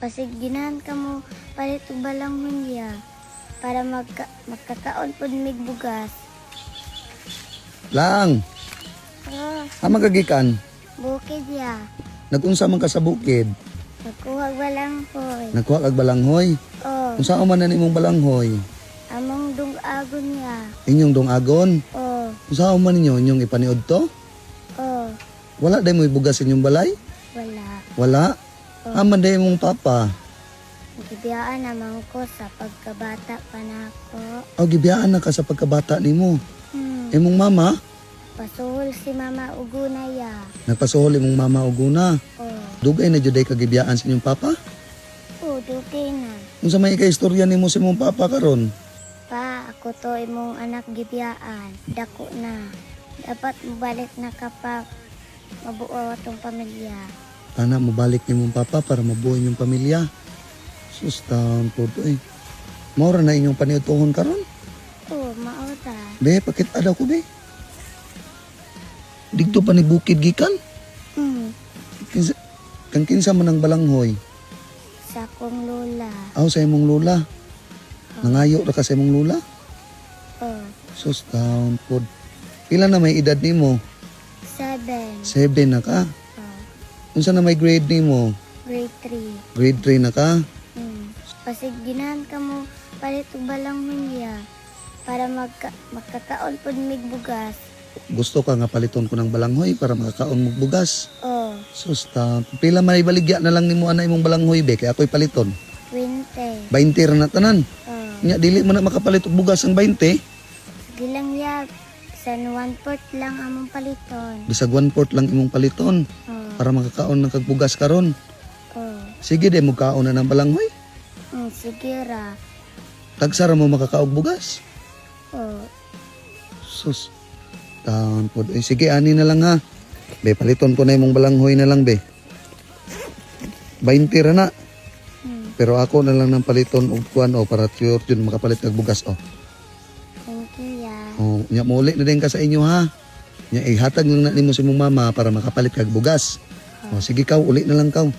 Basig ginahan ka mo palit og balanghon ya para magkakaon pud mig bugas. Lang, Oh, asa ka gikan? Bukid ya. Nagunsa man ka sa bukid? Nagkuha balanghoy. Nagkuha kag balanghoy. Oh, Unsa man na nimong balanghoy? Among dungagon ya. Inyong dungagon. Oh, Unsa man ninyo inyong ipaniod to? Oh, Wala day mo bugas inyong balay? Wala. Wala. Aman day imong papa? Gibiyaan naman ko sa pagkabata pa nako. Aw, gibiyaan na ka sa pagkabata nimo. Imong mama? Pasuhol si mama og una ya. Nagpasuhol imong mama og una. Oh, Dugay na jud day ka gibiyaan sa inyong papa? Oh, dugay na. Unsa may ika-istorya nimo sa imong papa karon? Pa, ako to imong anak gibiyaan. Dako na. Dapat mobalik na ka pa mabuo atong pamilya. Ana, mobalik nimong papa para mabuo inyong pamilya. Sus, taon po eh. Mao ra na inyong paniudtohon karon? Oh, mao ra. Be, pakita daw ko, be. Didto pa ni bukid gikan? Kinsa, kang kinsa man ang balanghoy? Sa akong lola. Aw, sa imong lola. Nangayo ra ka sa imong lola? Oh, Sus, taon po. Pila na may edad nimo? 7. 7 na ka. Oh, Unsa na may grade nimo? Grade 3. Grade 3 na ka? Basig ginahan ka mo palit og balanghon ya para magkakaon pud mig bugas. Gusto ka nga paliton ko ng balanghoy para makakaon mo bugas. Oh, Sus, taon. Pila may baligya na lang nimo ana imong balanghoy, be, kay ako'y paliton? 20. 20 ra na tanan. Oh, Nya dili mo na makapalit og bugas ang 20. Sige lang ya. Bisan 1/4 lang among paliton. Bisag 1/4 lang imong paliton Oh, para makakaon ng kag bugas karon. Oh. Sige de mo kaon na ng balanghoy. Sige ra. Tagsa ra mo makakaog bugas. Oh, Sus. Taon pod. Eh, sige, ani na lang ha. Be, paliton ko na imong balanghoy na lang, be. 20 ra na. Pero ako na lang ng paliton og kuan o para sure jud makapalit kag bugas o. Thank you ya. Oh, nya muli na din ka sa inyo ha. Nya ihatag lang na nimo sa imong mama para makapalit kag bugas. Oh, sige kaw, uli na lang kaw.